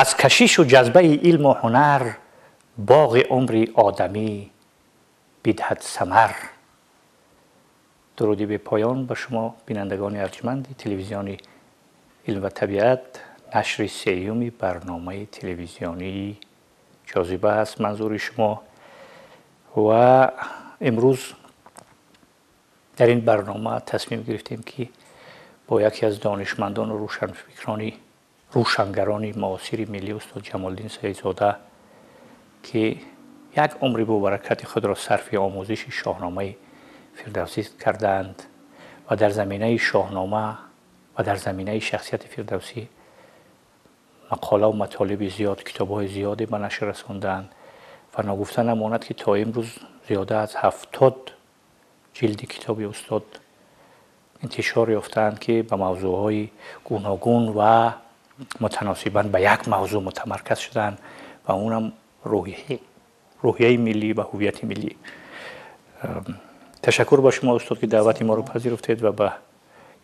Аз кашишу ҷазбаи илму ҳунар боғи умри одамӣ бидиҳад самар. Дуруди бепоён ба шумо, бинандагони арҷманди телевизиони илм ва табиат. Нашри сеюми барномаи телевизионии ҷозиба аст манзури шумо ва имрӯз дар ин барнома тасмим гирифтем, ки бо яке аз донишмандону рӯшанфикрони, рӯшангарони муосири миллӣ, устод Ҷамолиддин Саидзода, ки як умри бобаракати худро сарфи омӯзиши Шоҳномаи Фирдавсӣ кардаанд ва дар заминаи Шоҳнома ва дар заминаи шахсияти Фирдавсӣ мақолаву матолиби зиёд, китобҳои зиёде ба нашр расондаанд ва ногуфта намонад, ки то имрӯз зиёда аз 70 ҷилди китоби устод интишор ёфтаанд, ки ба мавзӯъҳои гуногун ва мутаносибан ба як мавзӯъ мутамарказ шудаанд ва онам рӯҳияи миллӣ ва ҳуввияти миллӣ. Ташаккур ба шумо, устод, ки даъвати моро пазируфтед ва ба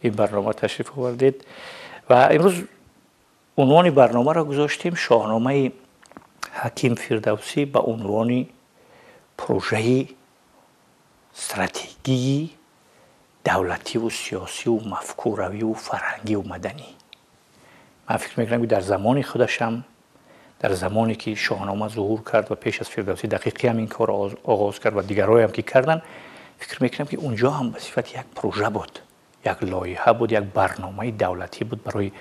ин барнома ташриф овардед. Ва имрӯз унвони барномаро гузоштем «Шоҳномаи ҳаким Фирдавсӣ ба унвони прожаи стратегии давлативу сиёсиву мафкуравиву фарҳангиву маданӣ». Ман фикр мекунам, ки дар замони худашам, дар замоне ки Шоҳнома зуҳур кард ва пеш аз Фирдавсӣ Дақиқӣ ҳам ин корро оғоз кард ва дигарҳоям ки карданд, фикр мекунам, ки унҷо ҳам ба сифати як прожа буд, як лоиҳа буд, як барномаи давлатӣ буд барои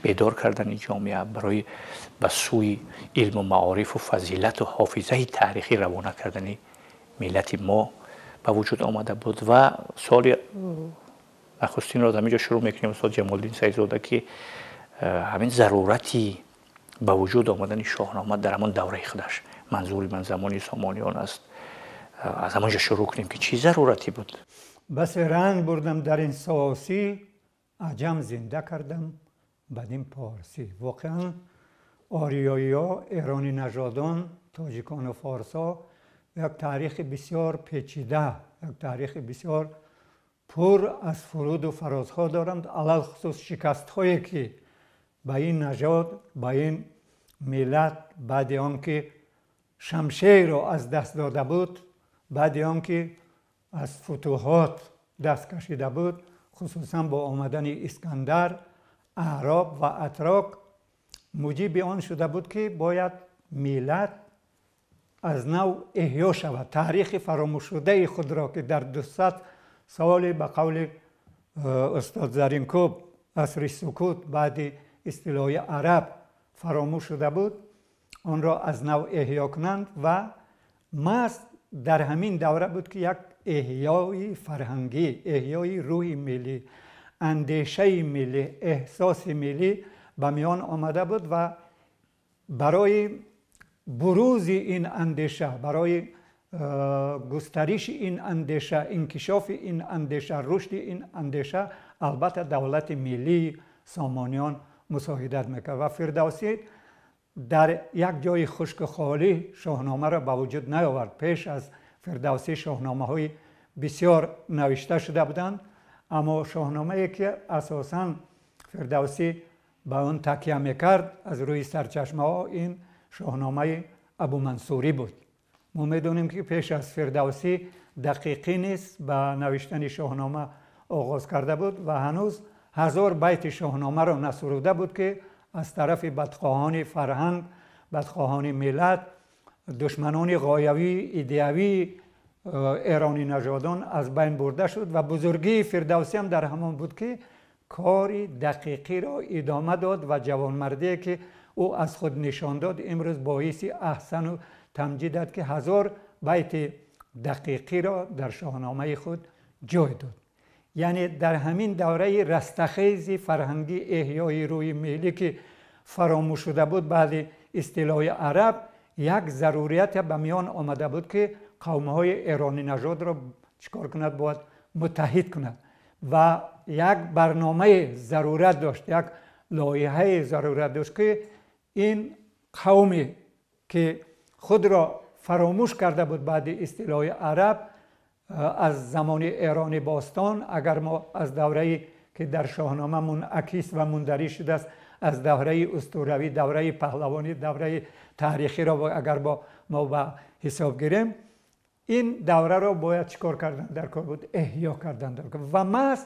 бедор кардани ҷомеа, барои ба сӯи илму маорифу фазилату ҳофизаи таърихӣ равона кардани миллати мо ба вуҷуд омада буд. Ва суоли нахустинро аз ҳамин ҷо шурӯъ мекунем, устод Ҷамолиддин Саидзода, ки ҳамин зарурати ба вуҷуд омадани Шоҳнома дар ҳамон давраи худаш, манзури ман замони Сомониён аст, аз ҳамон ҷо шурӯъ кунем, ки чӣ зарурате буд? Басе ранг бурдам дар ин сосӣ, аҷам зинда кардам бадин порсӣ. Воқеан, ориёиҳо, эронӣ нажодон, тоҷикону форсҳо як таърихи бисёр печида, як таърихи бисёр пур аз фуруду фарозҳо доранд. Алалхусус шикастҳое, ки ба ин нажод, ба ин миллат баъди он ки шамшерро аз даст дода буд, баъди он ки аз футуҳот даст кашида буд, хусусан бо омадани Искандар, аъроб ва атрок, муҷиби он шуда буд, ки бояд миллат аз нав эҳё шавад, таърихи фаромӯшшудаи худро, ки дар 200 соли, ба қавли устод Заринкӯб, асри сукут баъди истилоҳи араб фаромӯш шуда буд, онро аз нав эҳё кунанд. Ва маҳз дар ҳамин давра буд, ки як эҳёи фарҳангӣ, эҳёи рӯҳи миллӣ, андешаи миллӣ, эҳсоси миллӣ ба миён омада буд. Ва барои бурузи ин андеша, барои густариши ин андеша, инкишофи ин андеша, рушди ин андеша, албатта, давлати миллии Сомониён мусоидат мекард. Ва Фирдавсӣ дар як ҷои хушку холӣ Шоҳномаро ба вуҷуд наовард. Пеш аз Фирдавсӣ шоҳномаҳои бисёр навишта шуда буданд, аммо шоҳномае, ки асосан Фирдавсӣ ба он такя мекард аз рӯи сарчашмаҳо, ин шоҳномаи Абумансурӣ буд. Мо медонем, ки пеш аз Фирдавсӣ Дақиқӣ низ ба навиштани Шоҳнома оғоз карда буд ва ҳанӯз 1000 байти Шоҳномаро насуруда буд, ки аз тарафи бадхоҳони фарҳанг, бадхоҳони миллат, душманони ғоявӣ, идеявии эронӣ нажодон аз байн бурда шуд. Ва бузургии Фирдавсӣ ҳам дар ҳамон буд, ки кори Дақиқиро идома дод ва ҷавонмардие, ки ӯ аз худ нишон дод, имрӯз боиси аҳсану тамҷид аст, ки 1000 байти Дақиқиро дар Шоҳномаи худ ҷой дод. Яъне дар ҳамин давраи растахези фарҳангӣ, эҳёи рӯҳи миллӣ, ки фаромӯш шуда буд баъди истилоҳи араб, як зарурияте ба миён омада буд, ки қавмҳои эронӣ нажодро чикор кунад? Бояд муттаҳид кунад. Ва як барномаи зарурат дошт, як лоиҳаи зарурат дошт, ки ин қавме, ки худро фаромӯш карда буд баъди истилоҳи араб, аз замони Эрони бостон, агар мо аз давраи که در شاهنامه منعکس و مندرج شده است از دوره اسطوروی، دوره پهلوانی، دوره تاریخی را اگر با ما به حساب گیریم، این دوره را باید چیکار کردن در کار بود؟ احیا کردن در کار. و محض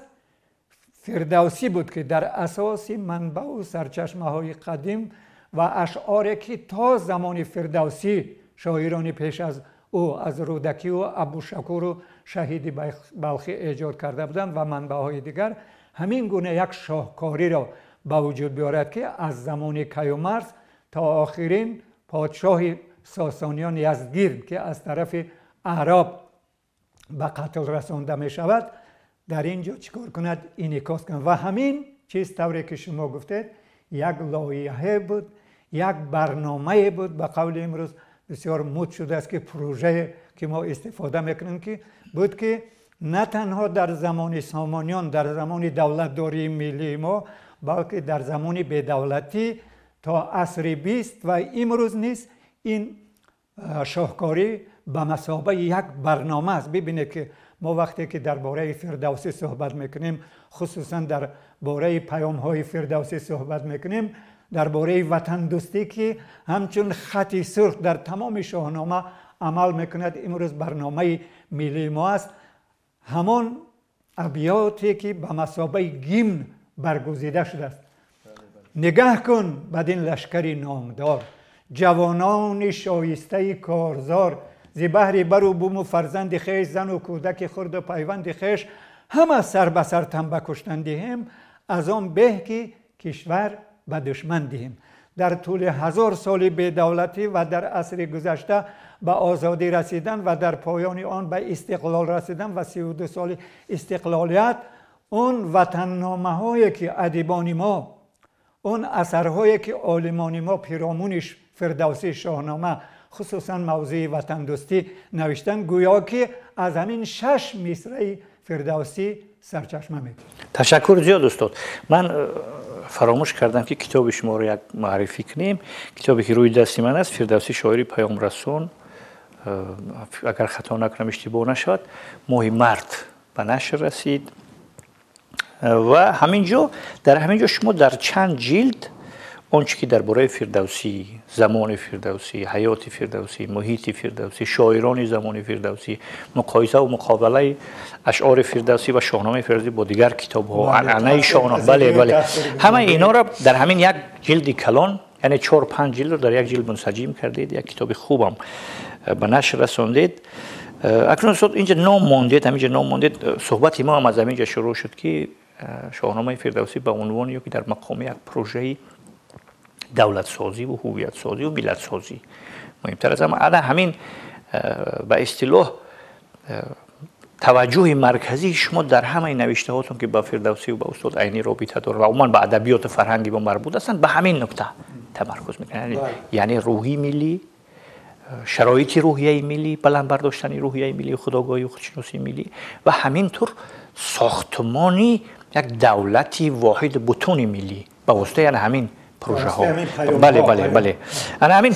فردوسی بود که در اساس منبع و سرچشمه های قدیم و اشعاری که تا زمان فردوسی شاعران پیش از او از رودکی و ابوشکور و شهید بلخی ایجاد کرده بودند و منبع های دیگر، همین گونه یک شاهکاری را به وجود بیارد که از زمان کیومرث تا آخرین پادشاه ساسانیان یزدگرد که از طرف اعراب به قتل رسانده می شود، در اینجا چیکار کند؟ انعکاس کند. و همین چیز طوری که شما گفتید یک لایحه بود، یک برنامه بود، به قول امروز بسیار مد شده است که پروژه که ما استفاده میکنیم که بود که نه تنها در زمان سامانیان، در زمان دولتداری ملی ما، بلکه در زمان بی‌دولتی تا عصر 20 و امروز نیز این شاهکاری به مثابه یک برنامه است. ببینید که ما وقتی که درباره فردوسی صحبت میکنیم، خصوصا در باره پیام های فردوسی صحبت میکنیم، درباره وطن دوستی که همچون خط سرخ در تمام شاهنامه عمل میکند، امروز برنامه ملی ما است. همان ابیاتی که به مثابه گیمن برگزیده شده است: نگه کن بدین لشکر نامدار، جوانان شایسته کارزار، ز بهر بر و بوم و فرزند خویش، زن و کودک خرد و پیوند خویش، همه سر به سر تن بکشتن دهیم، از آن به که کشور به دشمن دهیم. در طول 1000 سال بی‌دولتی و در عصر گذشته به آزادی رسیدن و در پایان آن به استقلال رسیدن و 32 سال استقلالیت، اون وطننامه هایی که ادیبان ما، اون اثرهایی که عالمان ما پیرامونش فردوسی شاهنامه خصوصا موضوع وطن دوستی نوشتن، گویا که از همین 6 مصرع فردوسی سرچشمه میگیرد. تشکر زیاد استاد. من فراموش کردم که کتاب شما رو یک معرفی کنیم. کتابی که روی دست من است، فردوسی شاعری پیام رسون، اگر خطا نکنم اشتباه نشود، ماه مارت به نشر رسید و همینجا در همینجا شما در چند جلد آنچه که درباره فردوسی، زمان فردوسی، حیات فردوسی، محیط فردوسی، شاعران زمان فردوسی، مقایسه و مقابله اشعار فردوسی و شاهنامه فردوسی با دیگر کتاب‌ها، عنعنه شاهنامه، بله بله، همه اینا را در همین یک جلد کلان، یعنی 4-5 جلد رو در یک جلد منسجم کردید، یک کتاب خوبم به نشر رساندید. اکنون استاد اینجا نام ماندید، همینجا نام ماندید. صحبت ما هم از همینجا شروع شد که شاهنامه فردوسی به عنوان یکی در مقام یک پروژه دولت سازی و هویت سازی و ملت سازی مهمتر از همه همین به اصطلاح توجه مرکزی شما در همه نوشته هاتون که با فردوسی و با استاد عینی رابطه داره و عموما به ادبیات فرهنگی با مربوط هستند، به همین نکته تمرکز میکنن، یعنی روحی ملی، شرایط روحیه ملی، بلند برداشتن روحیه ملی، خودآگاهی و خودشناسی ملی و همینطور ساختمانی یک دولتی واحد بتون ملی به واسطه یعنی همین پروژه ها. بله بله بله. انا همین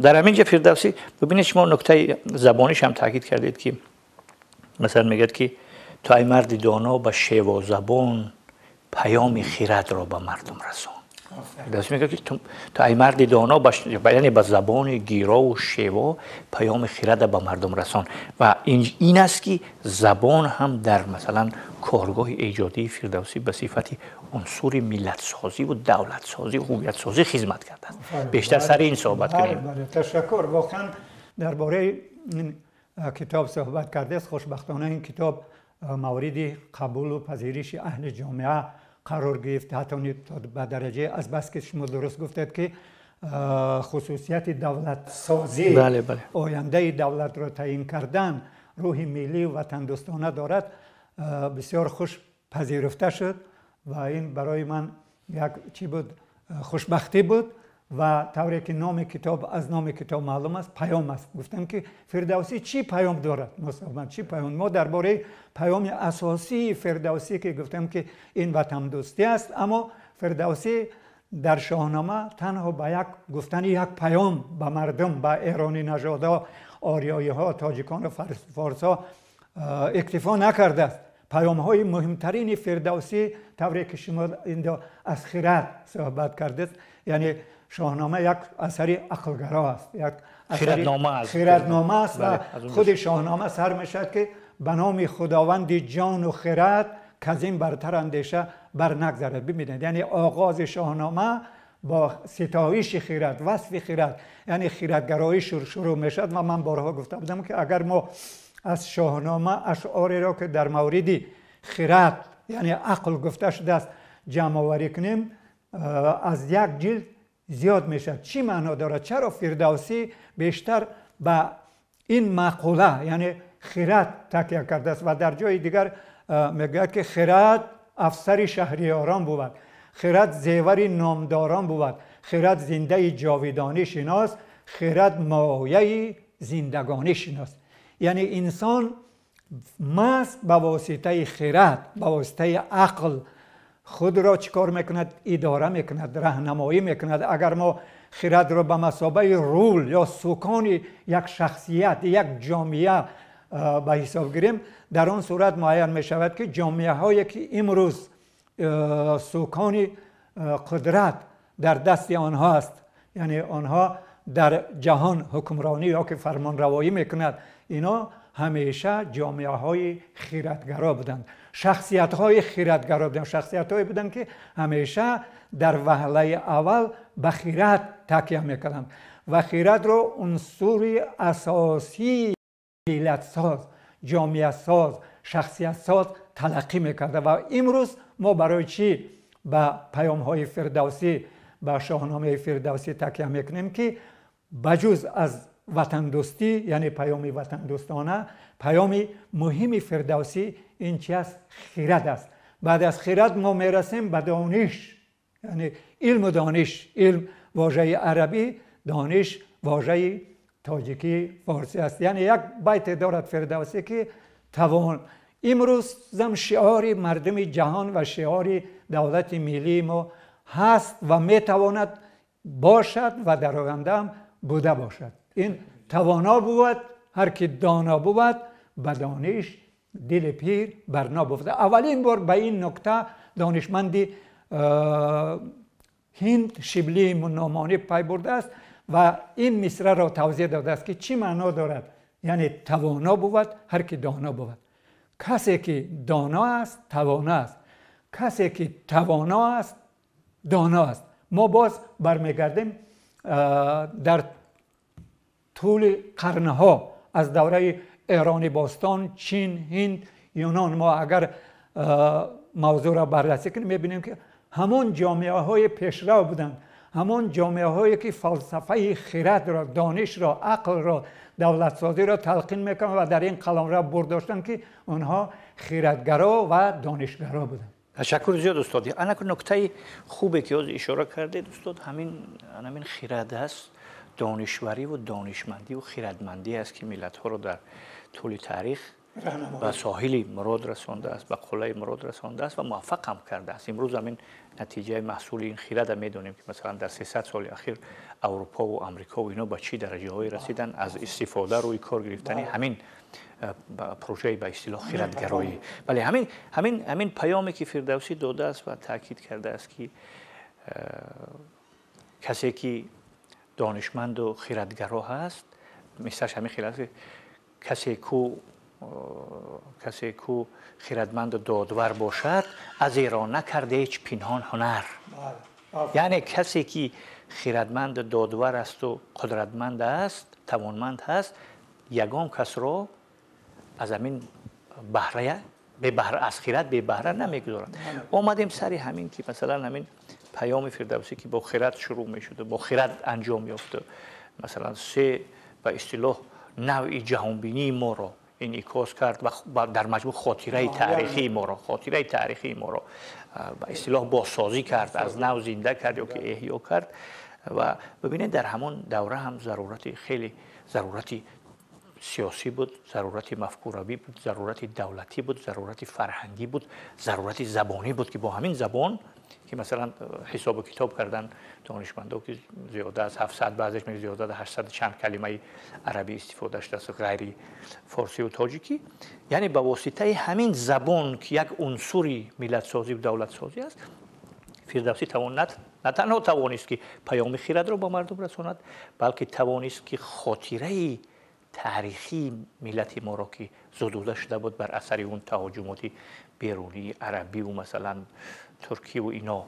در همینجا فردوسی ببینید شما نکته زبانیش هم تاکید کردید که مثلا میگه که تو ای مرد دانا به شیوا زبان پیام خیرت را به مردم رسان. فردوسی میگه که تو ای مرد دانا یعنی به زبان گیرا و شیوا پیام خیرت به مردم رسان و این است که زبان هم در مثلا کارگاه ایجادی فردوسی به صفت عنصر ملت سازی و دولت سازی و هویت سازی خدمت کرده است. بیشتر سر این صحبت کنیم. بله، تشکر. واقعا درباره این کتاب صحبت کرده است. خوشبختانه این کتاب مورد قبول و پذیرش اهل جامعه قرار گرفت، حتی به درجه از بس که شما درست گفتید که خصوصیت دولت سازی، بله بله، آینده دولت را تعیین کردن، روح ملی و وطن دوستانه دارد، بسیار خوش پذیرفته شد و این برای من یک چی بود، خوشبختی بود. و طوری که نام کتاب از نام کتاب معلوم است، پیام است. گفتم که فردوسی چی پیام دارد؟ مثلا چی پیام؟ ما درباره پیام اساسی فردوسی که گفتم که این وطن دوستی است، اما فردوسی در شاهنامه تنها با یک گفتن یک پیام به مردم، به ایرانی نژادها، آریایی ها، تاجیکان و فارس ها اکتفا نکرده است، پیام های مهمترین فردوسی، طوری که شما اینجا از خرد صحبت کردید، یعنی شاهنامه یک اثر عقلگرا است، یک خردنامه است، خردنامه است و خود شاهنامه سر میشد که به نام خداوند جان و خرد که از این برتر اندیشه بر نگذرد. ببینید، یعنی آغاز شاهنامه با ستایش خرد، وصف خرد، یعنی خردگرایی شروع میشد. و من بارها گفته بودم که اگر ما از شاهنامه اشعاری را که در مورد خرد یعنی عقل گفته شده است جمع آوری کنیم، از یک جلد زیاد میشد. چی معنا دارد؟ چرا فردوسی بیشتر به این مقوله یعنی خرد تکیه کرده است؟ و در جای دیگر میگوید که خرد افسر شهریاران بود، خرد زیور نامداران بود، خرد زنده جاودانی شناس، خرد مایه زندگانی شناس. یعنی انسان محض به واسطه خرد، به واسطه عقل خود را چیکار میکند؟ اداره میکند، راهنمایی میکند. اگر ما خرد را به مثابه رول یا سکان یک شخصیت، یک جامعه به حساب گیریم، در آن صورت معین میشود که جامعه هایی که امروز سکان قدرت در دست آنها است، یعنی آنها در جهان حکمرانی یا که فرمانروایی میکند، اینا همیشه جامعه های خیرتگرا بودند، شخصیت های خیرتگرا بودند، شخصیت های بودند که همیشه در وهله اول به خیرت تکیه میکردند و خیرت رو عنصر اساسی ملت ساز، جامعه ساز، شخصیت ساز تلقی میکرده. و امروز ما برای چی به پیام های فردوسی، به شاهنامه فردوسی تکیه میکنیم که بجز از وطن دوستی، یعنی پیام وطن دوستانه، پیام مهم فردوسی این چی است؟ خیرت است. بعد از خیرت ما میرسیم به دانش، یعنی علم و دانش. علم واژه عربی، دانش واژه تاجیکی فارسی است. یعنی یک بیت دارد فردوسی که توان امروز زم شعار مردم جهان و شعار دولت ملی ما هست و میتواند باشد و در آینده هم بوده باشد. این توانا بود هر کی دانا بود، به دانش دل پیر برنا بود. اولین بار به این نکته دانشمند هند شبلی نعمانی پی برده است و این مصرع را توضیح داده است که چی معنا دارد. یعنی توانا بود هر کی دانا بود. کسی که دانا است توانا است، کسی که توانا است دانا است. ما باز برمیگردیم در طول قرنها از دوره ایران باستان، چین، هند، یونان، ما اگر موضوع را بررسی کنیم میبینیم که همان جامعه های پیشرو بودند، همان جامعه هایی که فلسفه خرد را، دانش را، عقل را، دولت سازی را تلقین میکنند و در این قلمرو برداشتند که آنها خردگرا و دانشگرا بودند. تشکر زیاد استاد. انا نکته خوبه که از اشاره کردید استاد، همین خرد است، دانشوری و دانشمندی و خردمندی است که ملت ها را در طول تاریخ به ساحل مراد رسانده است، به قله مراد رسانده است و موفق هم کرده است. امروز همین نتیجه محصول این خرد میدونیم که مثلا در 300 سال اخیر اروپا و آمریکا و اینا به چی درجه های رسیدن از استفاده روی کار گرفتن همین پروژه به اصطلاح خردگرایی. بله، همین پیامی که فردوسی داده است و تاکید کرده است که کسی که دانشمند و خردگرا هست، مثلش همین خرد است، کسی کو خردمند و دادور باشد از ایران نکرده هیچ پنهان هنر. یعنی کسی که خردمند و دادور است و قدرتمند است، توانمند هست، یگان کس را از همین بهره از خرد به بهره نمیگذارد. آمدیم سر همین که مثلا همین پیام فردوسی که با خرد شروع میشد و با خرد انجام یافت، مثلا سه به اصطلاح نوع جهانبینی ما را انعکاس کرد و در مجموع خاطره تاریخی ما را به اصطلاح بازسازی کرد، از نو زنده کرد یا که احیا کرد. و ببینید در همان دوره هم ضرورت сиёсӣ буд, зарурати мафкуравӣ буд, зарурати давлатӣ буд, зарурати фарҳангӣ буд, зарурати забонӣ буд, ки бо ҳамин забон ки масалан ҳисобу китоб кардан донишмандо, ки зиёда аз 700, баъзеш мегӯяд зиёда аз 800 чанд калимаи арабӣ истифода шудааст ғайри форсӣ ва тоҷикӣ. Яъне ба воситаи ҳамин забон, ки як унсури миллатсозӣ ва давлатсозӣ аст, Фирдавсӣ на танҳо тавонист, ки паёми хирадро ба мардум расонад, балки тавонист, ки хотираи таърихии миллати моро, ки зудуда шуда буд бар асари он таҳоҷумоти берунии арабиву масалан туркиву ино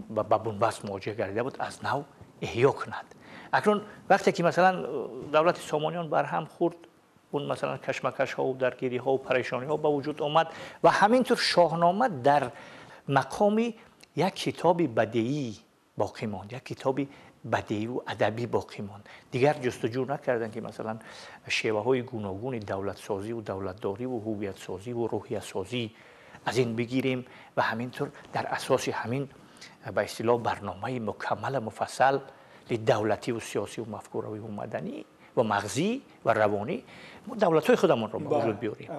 ба бунбаст муоҷиҳ гардида буд, аз нав эҳё кунад. Акнун вақте ки масалан давлати Сомониён барҳам хӯрд, он масалан кашмакашҳову даргириҳову парешониҳо ба вуҷуд омад ва ҳамин тур Шоҳнома дар мақоми як китоби бадеӣ боқӣ монд, як китоби бадеиву адабӣ боқӣ монд. Дигар ҷустуҷӯ накарданд, ки масалан шеваҳои гуногуни давлатсозиву давлатдориву ҳувиятсозиву рӯҳиясозӣ аз ин бигирем ва ҳамин тур дар асоси ҳамин ба истилоҳ барномаи мукаммала муфассал давлативу сиёсиву мафкуравиву маданӣ ва мағзӣ ва равонӣ мо давлатҳои худамонро ба вуҷуд биёрем.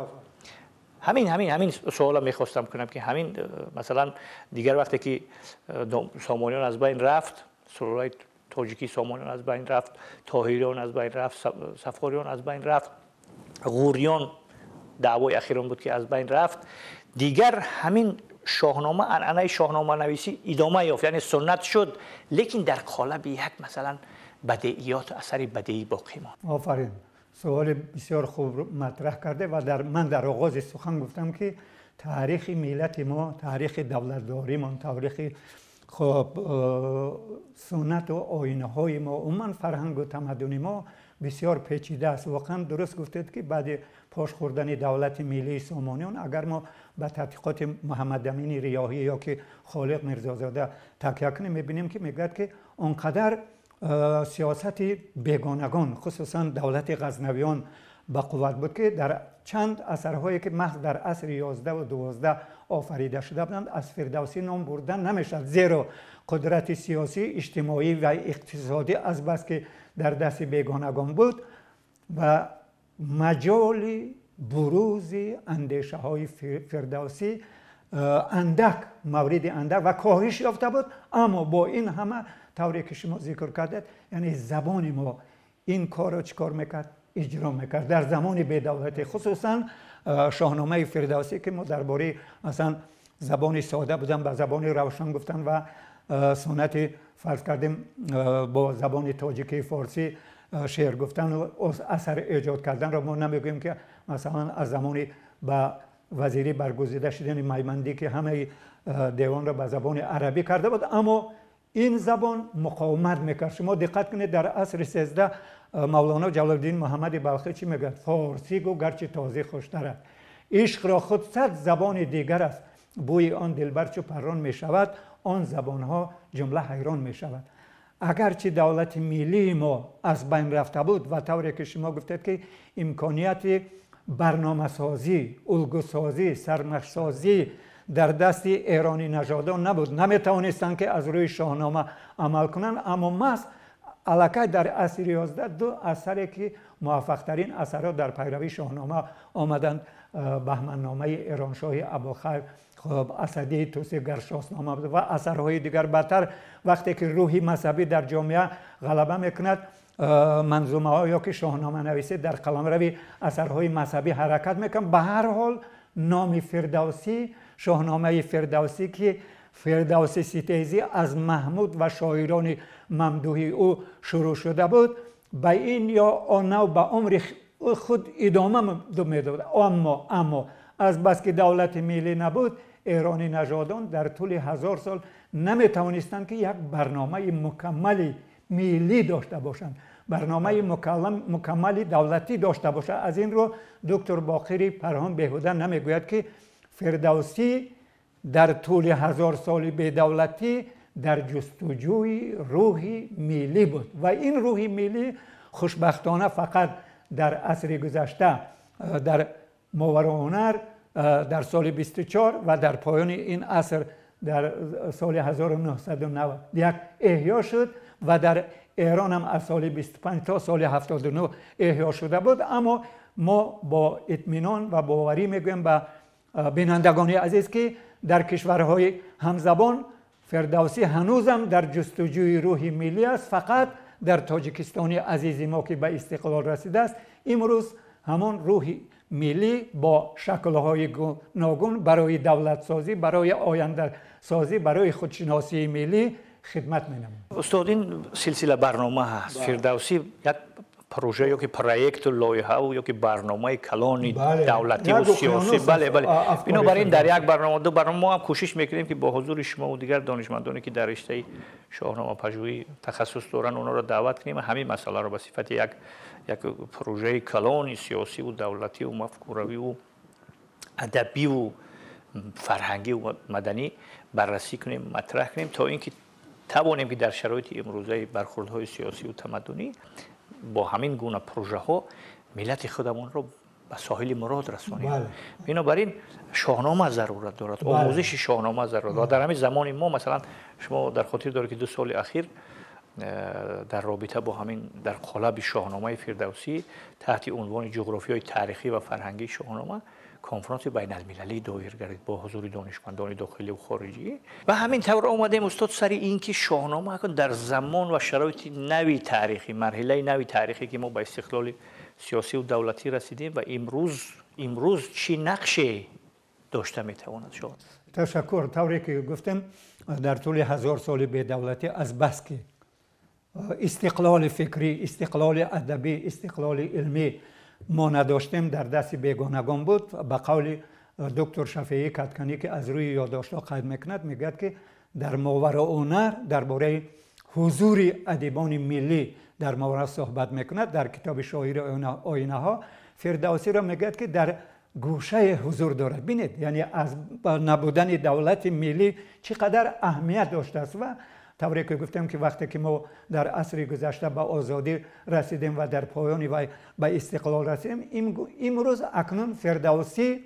Ҳамин суола мехостам кунам, ки ҳамин масалан дигар вақте ки Сомониён аз байн рафт, сулолаи тоҷикии Сомониён аз байн рафт, Тоҳириён аз байн рафт, Сафориён аз байн рафт, Ғуриён даъвои ахирон буд, ки аз байн рафт, дигар ҳамин Шоҳнома, анъанаи шоҳноманависӣ идома ёфт, яъне суннат шуд, лекин дар қолаби як масалан бадеиёт, асари бадеӣ боқӣ монд. Офарин, суоли бисёр хуб матраҳ карде ва ман дар оғози сухан гуфтам, ки таърихи миллати мо, таърихи давлатдоримон, таърихи хоб суннату оинаҳои мо, умуман фарҳангу тамаддуни мо бисёр печида аст. Воқеан дуруст гуфтед, ки баъди пош хӯрдани давлати миллии Сомониён, агар мо ба тадқиқоти Муҳаммадамини Риёҳӣ ё ки Холиқ Мирзозода такя кунем, мебинем, ки мегӯяд, ки он қадар сиёсати бегонагон, хусусан давлати Ғазнавиён, ба қувват буд, ки дар чанд асарҳое, ки маҳз дар асри 11-12 офарида шуда буданд, аз Фирдавсӣ ном бурдан намешавад, зеро қудрати сиёсӣ, иҷтимоӣ ва иқтисодӣ азбаски дар дасти бегонагон буд ва маҷоли бурӯзи андешаҳои Фирдавсӣ андак, мавриди андак ва коҳиш ёфта буд. Аммо бо ин ҳама, тавре ки шумо зикр кардед, яъне забони мо ин корро чӣ кор мекард? Иҷро мекард дар замони бедавлатӣ, хусусан Шоҳномаи Фирдавсӣ, ки мо дар бораи масалан забони сода будан, ба забони равшан гуфтан ва суннати фарз кардем бо забони тоҷикии форсӣ шеър гуфтан, асар эҷод карданро мо намегӯем, ки масалан аз замони ба вазирӣ баргузида шудани Маймандӣ, ки ҳамаи девонро ба забони арабӣ карда буд, аммо ин забон муқовимат мекард. Шумо диққат кунед, дар асри 13 Мавлоно Ҷалолиддин Муҳаммади Балхӣ чӣ мегӯяд? Форсӣ гӯ гарчи тозӣ хуштар аст, ишқро худ сад забони дигар аст, бӯи он дилбар чу паррон мешавад, он забонҳо ҷумла ҳайрон мешавад. Агарчи давлати миллии мо аз байн рафта буд ва тавре ки шумо гуфтед, ки имконияти барномасозӣ, улгусозӣ, сарнақшсозӣ дар дасти эронӣ нажодон набуд, наметавонистанд, ки аз рӯи Шоҳнома амал кунанд, аммо маҳз аллакай дар асри 11 ду асаре, ки муваффақтарин асарҳо дар пайравии Шоҳнома омаданд, Баҳманномаи Эроншоҳи Абухайр, хоб Асадии Тусӣ, Гаршоснома ва асарҳои дигар. Баъдтар вақте ки рӯҳи мазҳабӣ дар ҷомеа ғалаба мекунад, манзумаҳо ё ки шоҳноманависӣ дар қаламрави асарҳои мазҳабӣ ҳаракат мекунад. Ба ҳар ҳол номи Фирдавсӣ, Шоҳномаи Фирдавсӣ, ки Фирдавсӣ ситезӣ аз Маҳмуд ва шоирони мамдуҳи ӯ шурӯъ шуда буд, ба ин ё он нав ба умри худ идома медод. Аммо азбаски давлати миллӣ набуд, эронӣ нажодон дар тӯли 1000 сол наметавонистанд, ки як барномаи мукаммали миллӣ дошта бошанд, барномаи мукаммали давлатӣ дошта бошанд. Аз ин рӯ доктор Боқири Парҳон беҳуда намегӯяд, ки Фирдавсӣ дар тӯли 1000 соли бедавлатӣ дар ҷустуҷӯи рӯҳи миллӣ буд ва ин рӯҳи миллӣ хушбахтона фақат дар асри гузашта дар Мовароуннаҳр дар соли 24 ва дар поёни ин аср дар соли 1991 эҳё шуд ва дар Эрон ҳам аз соли 25 то соли 79 эҳё шуда буд. Аммо мо бо итминон ва боварӣ мегӯем ба бинандагони азиз, ки дар кишварҳои ҳамзабон Фирдавсӣ ҳанӯзам дар ҷустуҷӯи рӯҳи миллӣ аст. Фақат дар Тоҷикистони азизи мо, ки ба истиқлол расидааст, имрӯз ҳамон рӯҳи миллӣ бо шаклҳои гуногун барои давлатсозӣ, барои ояндасозӣ, барои худшиносии миллӣ хидмат менамояд. Устод, ин силсила барнома ҳаст. Фирдавсӣ як прожа ё ки проекту лоиҳаву ё ки барномаи калони давлативу сиёсӣ. Бале, бале. Бинобар ин дар як барнома, ду барнома мо ҳам кӯшиш мекунем, ки бо ҳузури шумо ва дигар донишмандоне, ки дар риштаи шоҳномапажӯҳӣ тахассус доранд, онҳоро даъват кунем ва ҳамин масъаларо ба сифати як прожаи калони сиёсиву давлативу мафкуравиву адабиву фарҳангиву маданӣ баррасӣ кунем, матраҳ кунем, то ин ки тавонем, ки дар шароити имрӯзаи бархурдҳои сиёсиву тамаддунӣ бо ҳамин гуна прожаҳо миллати худамонро ба соҳили мурод расонем. Бинобар ин шоҳнома зарурат дорад, омӯзиши шоҳнома зарурат дорад. Дар ҳамин замони мо, масалан, шумо дар хотир доред, ки 2 соли ахир дар робита бо ҳамин дар қолаби шоҳномаи Фирдавсӣ таҳти унвони ҷуғрофиёи таърихӣ ва фарҳангии шоҳнома конфронси байналмилалӣ доир гардид бо ҳузури донишмандони дохилӣ ва хориҷӣ. Ва ҳамин тавр омадем, устод, сари ин ки шоҳнома дар замон ва шароити нави таърихӣ, марҳилаи нави таърихӣ, ки мо ба истиқлоли сиёсиву давлатӣ расидем ва имрӯз чӣ нақше дошта метавонад шоҳ? Ташаккур. Тавре ки гуфтем, дар тӯли 1000 соли бедавлатӣ аз бас ки истиқлоли фикрӣ, истиқлоли адабӣ, истиқлоли илмӣ мо надоштем, дар дасти бегонагон буд. Ба қавли доктор Шафеӣ Катканӣ, ки аз рӯи ёддоштҳо қайд мекунад, мегӯяд, ки дар Мовароуннаҳр дар бораи ҳузури адибони миллӣ дар мовара суҳбат мекунад. Дар китоби Шоири оинаҳо Фирдавсиро мегӯяд, ки дар гӯшаи ҳузур дорад. Бинед, яъне аз набудани давлати миллӣ чӣ қадар аҳамият доштааст. Ва тавре ки гуфтем, ки вақте ки мо дар асри гузашта ба озодӣ расидем ва дар поёни вай ба истиқлол расидем, имрӯз акнун Фирдавсӣ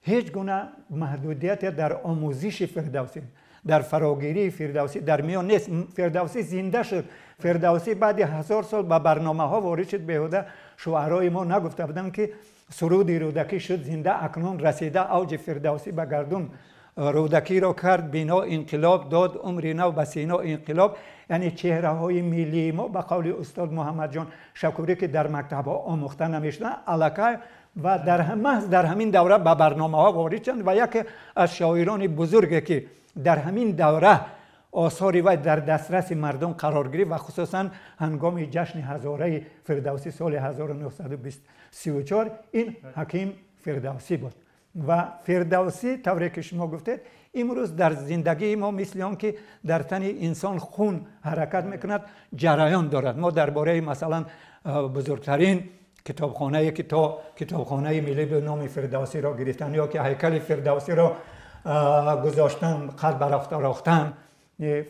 ҳеҷ гуна маҳдудияте дар омӯзиши Фирдавсӣ, дар фарогирии Фирдавсӣ дар миён нест. Фирдавсӣ зинда шуд. Фирдавсӣ баъди 1000 сол ба барномаҳо ворид шуд. Беҳуда шуарои мо нагуфта буданд, ки суруди Рӯдакӣ шуд зинда, акнун расида авҷи Фирдавсӣ ба гардун. Рӯдакиро кард бино инқилоб, дод умри нав ба сино инқилоб. Яъне чеҳраҳои миллии мо, ба қавли устод Муҳаммадҷон Шакурӣ, ки дар мактабҳо омӯхта намешуданд, аллакай ва маҳз дар ҳамин давра ба барномаҳо ворид шуданд. Ва яке аз шоирони бузурге, ки дар ҳамин давра осори вай дар дастраси мардум қарор гирифт ва хусусан ҳангоми ҷашни ҳазораи Фирдавсӣ соли 1934, ин Ҳаким Фирдавсӣ буд. Ва Фирдавсӣ, тавре ки шумо гуфтед, имрӯз дар зиндагии мо мисли он ки дар тани инсон хун ҳаракат мекунад, ҷараён дорад. Мо дар бораи, масалан, бузургтарин китобхонае, ки то китобхонаи миллӣ ба номи Фирдавсиро гирифтан ё ки ҳайкали Фирдавсиро гузоштан, қад барафтарохтан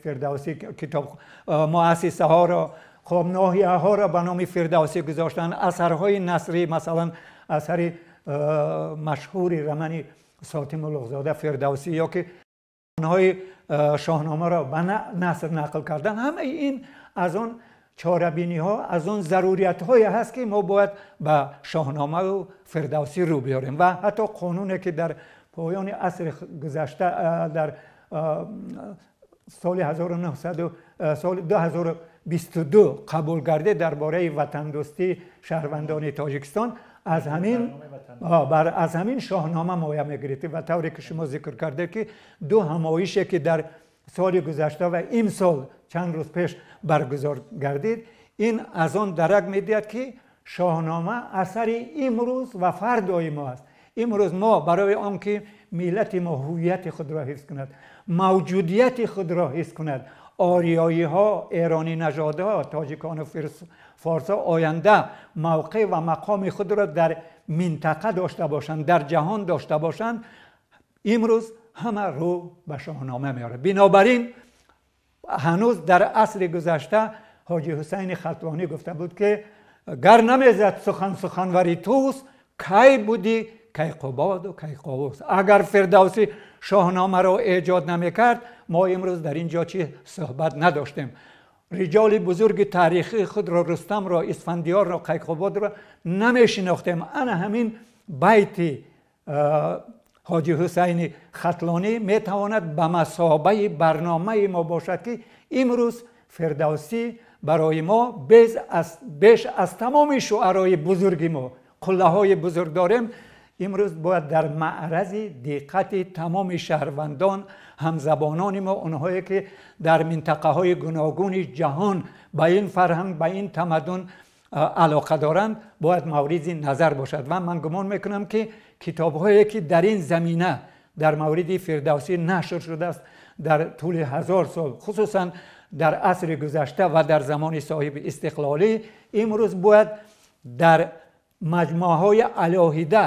Фирдавсӣ, китоб муассисаҳоро, хоб ноҳияҳоро ба номи Фирдавсӣ гузоштан, асарҳои насрӣ, масалан асари машҳури романи Сотим Улуғзода Фирдавсӣ ё ки онҳои шоҳномаро ба наср нақл кардан, ҳамаи ин аз он чорабиниҳо, аз он заруриятҳое ҳаст, ки мо бояд ба шоҳномаву Фирдавсӣ рӯ биёрем. Ва ҳатто қонуне, ки дар поёни асри гузашта, дар соли 1900, соли 2022 қабул гардид дар бораи ватандӯстии шаҳрвандони Тоҷикистон, аз ҳамин шоҳнома моя мегирифт. Ва тавре ки шумо зикр кардед, ки ду ҳамоише, ки дар соли гузашта ва имсол чанд рӯз пеш баргузор гардид, ин аз он дарак медиҳад, ки шоҳнома асари имрӯз ва фардои мо аст. Имрӯз мо барои он ки миллати мо ҳуввияти худро ҳифз кунад, мавҷудияти худро ҳифз кунад, ориёиҳо, эронӣ нажодҳо, тоҷикону форсҳо оянда мавқеъ ва мақоми худро дар минтақа дошта бошанд, дар ҷаҳон дошта бошанд, имрӯз ҳама рӯ ба шоҳнома меорад. Бинобар ин ҳанӯз дар асри гузашта Ҳоҷи Ҳусайни Хатлонӣ гуфта буд, ки гар намезад сухан суханвари туст, кай будӣ Кайқубод ва Кайқовус. Агар Фирдавсӣ Шоҳномаро эҷод намекард, мо имрӯз дар ин ҷо чӣ суҳбат надоштем. Риҷоли бузурги таърихии худро, Рустамро, Исфандиёрро, Кайқубодро намешинохтем. Ана ҳамин байти Ҳоҷи Ҳусайни Хатлонӣ метавонад ба масобаи барномаи мо бошад, ки имрӯз Фирдавсӣ барои мо беш аз тамоми шуарои бузурги мо, қуллаҳои бузург дорем, имрӯз бояд дар маърази диққати тамоми шаҳрвандон, ҳамзабонони мо, онҳое ки дар минтақаҳои гуногуни ҷаҳон ба ин фарҳанг, ба ин тамаддун алоқа доранд, бояд мавриди назар бошад. Ва ман гумон мекунам, ки китобҳое ки дар ин замина дар мавриди Фирдавсӣ нашр шудааст дар тӯли 1000 сол, хусусан дар асри гузашта ва дар замони соҳиби истиқлолӣ, имрӯз бояд дар маҷмӯаҳои алоҳида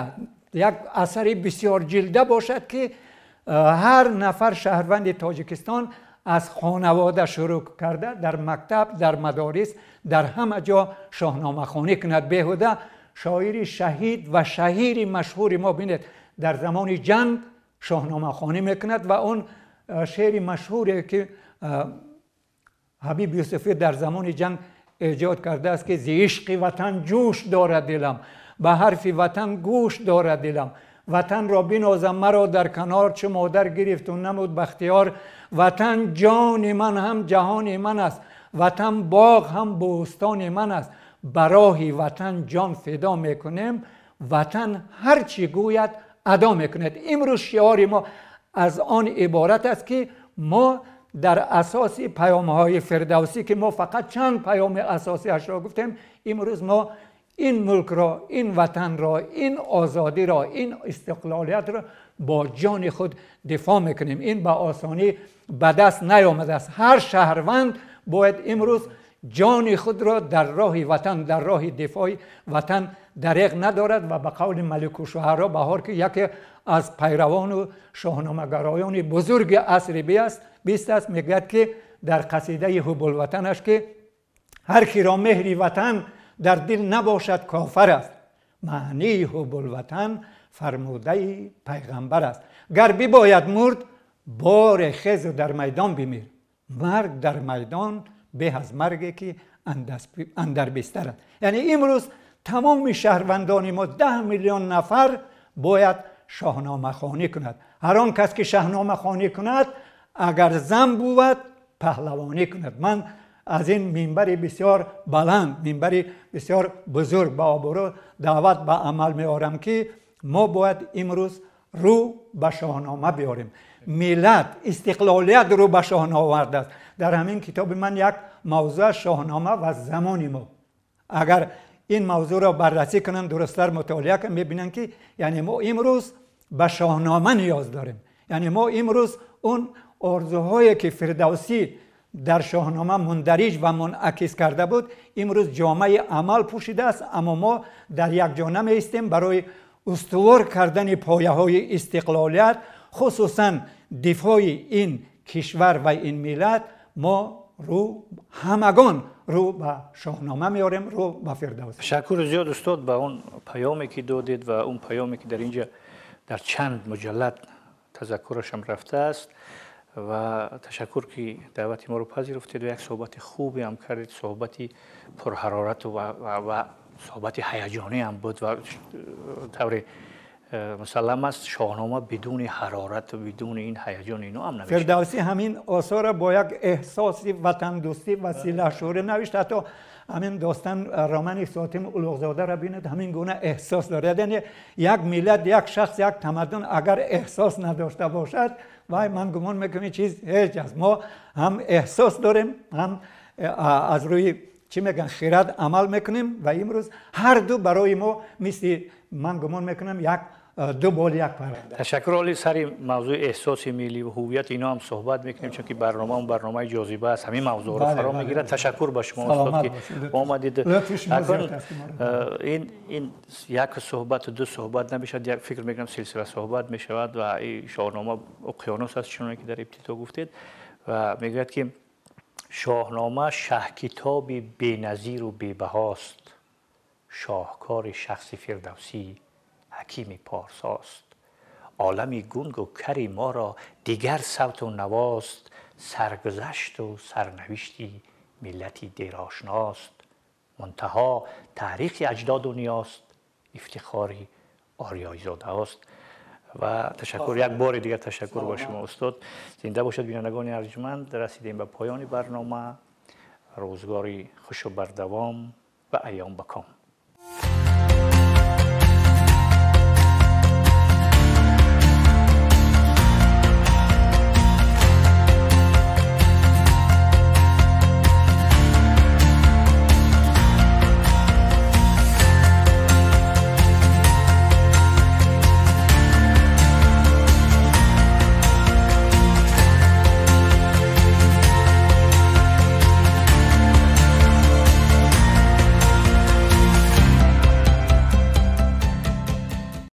як асари бисёр ҷилда бошад, ки ҳар нафар шаҳрванди Тоҷикистон аз хонавода шурӯъ карда дар мактаб, дар мадорис, дар ҳама ҷо шоҳномахонӣ кунад. Беҳуда шоири шаҳид ва шаҳири машҳури мо, бинед, дар замони ҷанг шоҳномахонӣ мекунад ва он шеъри машҳуре ки Ҳабиб Юсуфӣ дар замони ҷанг эҷод кардааст, ки зи ишқи ватан ҷӯш дорад дилам, ба ҳарфи ватан гӯш дорад дилам, ватанро бинозам маро дар канор, чу модар гирифту намуд бахтиёр, ватан ҷони ман ҳам ҷаҳони ман аст, ватан боғ ҳам бӯстони ман аст, ба роҳи ватан ҷон фидо мекунем, ватан ҳар чӣ гӯяд адо мекунад. Имрӯз шиори мо аз он иборат аст, ки мо дар асоси паёмҳои Фирдавсӣ, ки мо фақат чанд паёми асосиашро гуфтем, имрӯз мо ин мулкро, ин ватанро, ин озодиро, ин истиқлолиятро бо ҷони худ дифоъ мекунем. Ин ба осонӣ ба даст наёмадааст. Ҳар шаҳрванд бояд имрӯз ҷони худро дар роҳи ватан, дар роҳи дифои ватан дареғ надорад ва ба қавли Маликушшуаро Баҳор, ки яке аз пайравону шоҳномагароёни бузурги асри бист аст, мегӯяд, ки дар қасидаи ҳубулватанаш, ки ҳар киро меҳри ватан дар дил набошад кофар аст, маънии ҳубулватан фармудаи пайғамбар аст. Гар бибояд мурд, боре хезу дар майдон бимир, марг дар майдон беҳ аз марге ки андар бистар аст. Яъне имрӯз тамоми шаҳрвандони мо, 10 миллион нафар, бояд шоҳномахонӣ кунад. Ҳар он кас ки шоҳномахонӣ кунад, агар зан бувад, паҳлавонӣ кунад. Ман аз ин минбари бисёр баланд, минбари бисёр бузург ба обрӯ даъват ба амал меорам, ки мо бояд имрӯз рӯ ба шоҳнома биёрем. Миллат, истиқлолият рӯ ба шоҳнома овардааст. Дар ҳамин китоби ман як мавзӯъ шоҳнома ва замони мо. Агар ин мавзӯъро баррасӣ кунанд, дурусттар мутолиа кунанд, мебинанд, ки яъне мо имрӯз ба шоҳнома ниёз дорем. Яъне мо имрӯз он орзуҳое ки Фирдавсӣ дар шоҳнома мундариҷ ва мунъакис карда буд, имрӯз ҷомаи амал пӯшидааст, аммо мо дар як ҷо намеистем. Барои устувор кардани пояҳои истиқлолият, хусусан дифои ин кишвар ва ин миллат, мо рӯ ҳамагон рӯ ба шоҳнома меорем, рӯ ба Фирдавсӣ. Ташаккур зиёд, устод, ба он паёме ки додед ва он паёме ки дар инҷа дар чанд муҷаллад тазаккурашам рафтааст. Ва ташаккур, ки даъвати моро пазируфтед ва як суҳбати хубе ҳам кардед, суҳбати пурҳарорату ва суҳбати ҳаяҷонӣ ҳам буд. Ва тавре мусаллам аст, шоҳнома бидуни ҳарорату бидуни ин ҳаяҷон ино ҳам намешавад. Фирдавсӣ ҳамин осорро бо як эҳсоси ватандӯстӣ ва силаҳшӯрӣ навишт. Ҳатто ҳамин достон романи Сотим Улуғзодаро бинед, ҳамин гуна эҳсос дорад. Яъне як миллат, як шахс, як тамаддун агар эҳсос надошта бошад, вай ман гумон мекунам чиз ҳеҷ аст. Мо ҳам эҳсос дорем, ҳам аз рӯи чӣ мегӯянд хирад амал мекунем ва имрӯз ҳар ду барои мо мисли, ман гумон мекунам, як ду бол як парранда. Ташаккур. Оли сари мавзӯи эҳсоси миллӣ ва ҳуввият ино ҳам суҳбат мекунем, чунки барномаам барномаи ҷозиба аст, ҳамин мавзӯъро фаро мегирад. Ташаккур ба шумо, устод, ки омадед. Ин як суҳбату ду суҳбат намешавад, як фикр мекунам силсила суҳбат мешавад. Ва ин шоҳнома уқёнус аст, чуноне ки дар ибтидо гуфтед, ва мегӯяд, ки шоҳнома шаҳкитоби беназиру бебаҳост, шоҳкори шахси Фирдавсӣ ҳакими порсост. Олами гунгу кари моро дигар савту навост, саргузашту сарнавишти миллати дерошност. Мунтаҳо таърихи аҷдоду ниёст, ифтихори ориёизодаост. Ва ташаккур, як бори дигар ташаккур ба шумо, устод. Зинда бошад. Бинандагони арҷманд, расидем ба поёни барнома. Рӯзгори хушу бардавом ва айём ба ком.